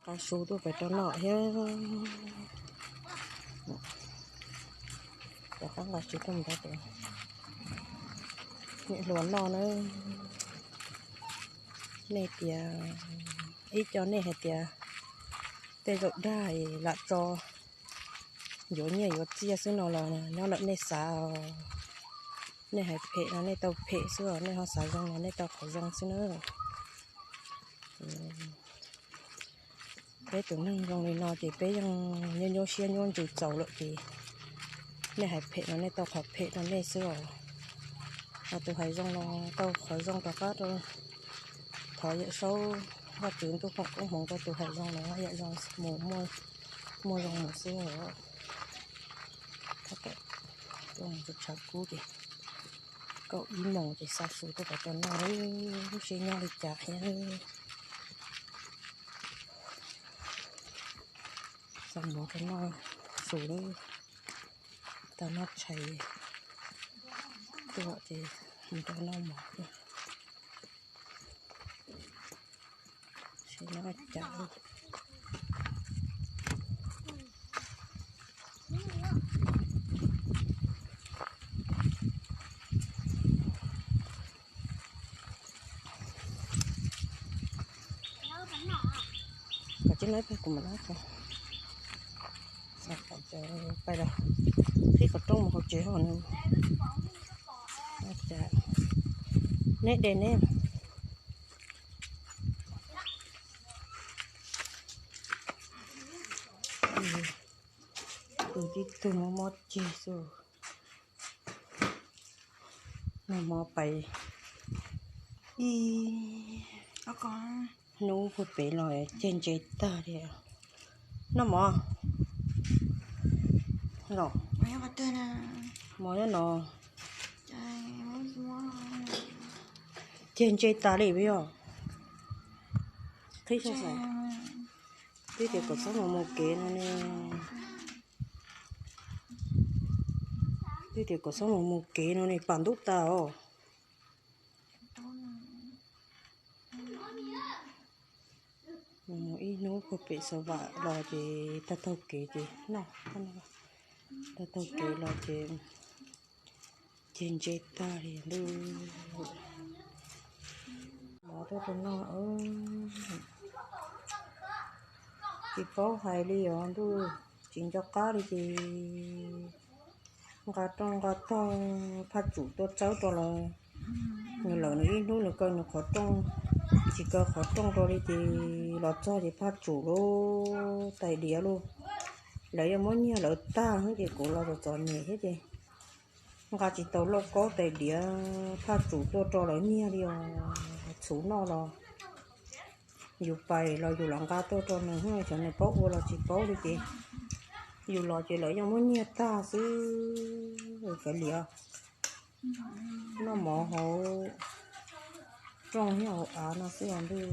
Nqa su tuaj pem rau noj thiab. Rov qab nqa su tuaj mus rau pem. Niam hluas noj na. Nej tias, ib co nej hais tias tej zaum dag lam tso yuav nyiaj yuav txiaj xwb no los nyob ntawm nej xav. Nej hais phem no nej tau phem xwb os, nej ho xav zoo los nej tau qhov zoo xwb na. Peb tus neeg zoo li no ces peb yeej nyuaj nyuaj siab nyuaj ntsws txaus lawm ces nej hais phem no nej tau qhov phem rau nej xwb os. Ho tus hais zoo no tau qhov zoo rov qab rau. Thov Yawm Saub Vajtswv ntuj foom koob hmoov rau tus hais zoo no, Yawm Saub mus muaj zoo mus xwb os. Tshav kub ces kaum ib moos ces xa su tuaj pem rau noj, lub siab nyob li cas thiab. Xa mov rau noj, su lawm, tau noj tshais tuaj ces mus rau noj mov. Siab nyob li cas. Kom tsis nab pag kuv mam nab ko. Pais los qhib qhov rooj mus hauv tsev hos. Neb de neb. Tus tib tug mob mob ceg xwb. Noj mov pais ib hnub puag pem los ceg ntses tag li. Noj mov los, mov nyob no. Ceg ntses tas li puas yog? Qhib sab xav. Twb tias kom txhob mus mus kev no ne. Twb tias kom txhob mus mus kev no ne, pam ntub tas os. Mus mus ib hnub puag pem Xav Vam los ces tag taug kev ces noj, tag taug kev los ces ceg ntses tag li lawm. Mov tuaj rau noj, tsis paub hais li os ntuj, tsis nco qab li ces nqa rooj nqa tog, Phaj Tsum tuaj txawb rau los. Nws lawm nws ib hnub nws kaw nws qhov rooj, tsis kaw qhov rooj rau li ces los txog ces Phaj Tsum lub tais diav lauj, lawv yuav muab nyiag lawv tag xwb ces kuv los txom txom nyem thiab ces nqa tsis tau lauj kaub tais diav Phaj Tsum tuaj rau lawv nyiag li os. Txhuv noj los yus pais los yus los nqa tuaj rau nws, xyov nws paub ua los tsis paub li ces yus los ces lawv yeej muab nyiag tag xwb. Kav liam, noj mov hauv rooj thiab hauv av no xwb os ntuj.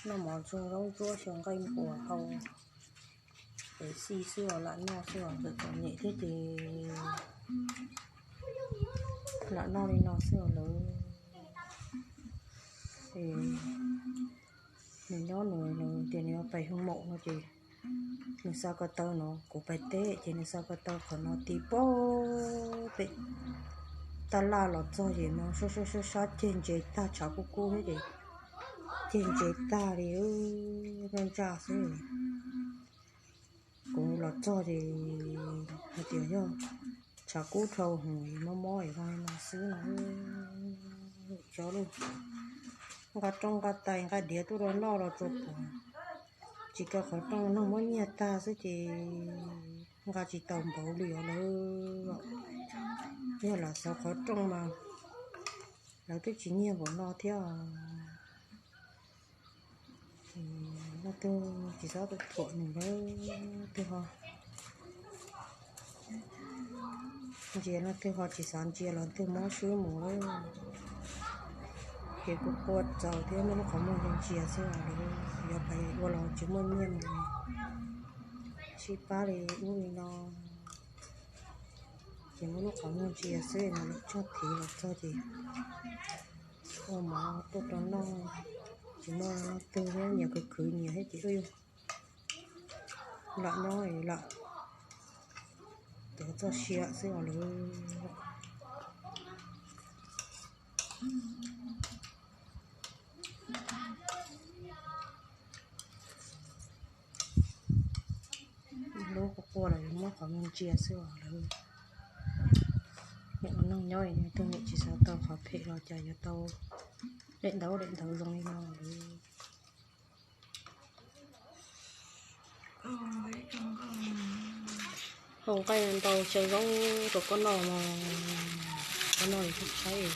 Noj mov ntxuag zaub ntsuab xyaw nqaij npuas hau, es xij xwb os, lam noj xwb os, txom txom nyem thiab ces lam noj li no xwb os lawv. Nws nyob nws, nws tias nws yuav pais hu maum no ces nws xa ko taw no, kuv pais teb ces nws xa ko taw qhov no ti pab pem tab laj los txog ces no sab sab sab sab ceg ntses tag, tshav kub kub thiab ces ceg ntses tag li, ntsaj ntsaj xwb. Kuv los txog ces hais tias yog tshav kub dhau hwv mob mob es zoo li no xwb no. Cov lub nqa rooj nqa tais nqa diav tuaj rau noj los tsuas pom, tsis kaw qhov rooj, noj muab nyiag tag xwb ces nqa tsis tau npaum li os lawv. Yog lam xov qhov rooj mas lawv twb tsis nyiag npaum no thiab. Leej twg tsis xav thuam nws lawm, twg ho ntsia, leej twg ho tsis xav ntsia los twg mob swb mus lawm. Ces kuv quaj txaus thiab muaj lub qhov muag ntsia ntsia xwb os, yuav pais ua los tsis muaj nyiaj mus sib pab li ub li no. Ces muaj lub qhov muag ntsia xwb no, lawv tshaj thiv los txog ces ua mov tuaj rau noj. Tsis muaj leej twg thiab, nyias khwv khwv nyias thiab ces lam nyob lam tuav txoj sia xwb os lawv. Lub quaj quaj los yuav muab qhov muag ntsia xwb os lawv. Nim ua neej nyob tus niam tsis xav tau qhov phem los cas yuav tau daim ntawv daim ntawv zoo li no lawv. Hau nqaij ntau xyaw zaub rau koj noj mog, koj noj li koj tshaib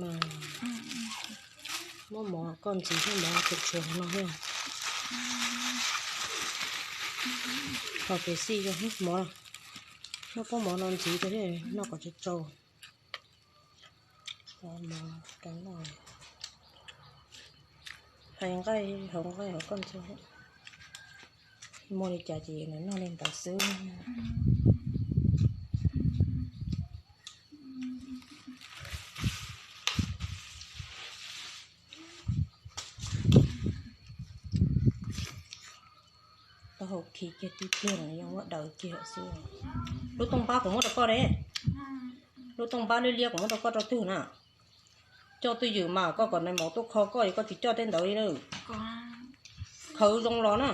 mas. Muab mov koj ntxiv thiab mov tseem tshuav hauv no thiab. Haus pem xij mov, noj pob mov no ntxiv rau thiab noj kom tsau tsau. Hais nqaij hauv nqaij hauv koj ntxuag, muaj li cas ces nws noj li ntawd xwb. Taub hau khi kiag tib pliag no yeej muab daws kiag xwb. Lub tooj npab kuv muab rau koj de, lub tooj npab liab liab kuv muab rau koj rau twg na? Coj twj ywm mas koj kom nais maum tuaj kho koj es koj tsis coj tej ntawd li na. Khawv zoo los na.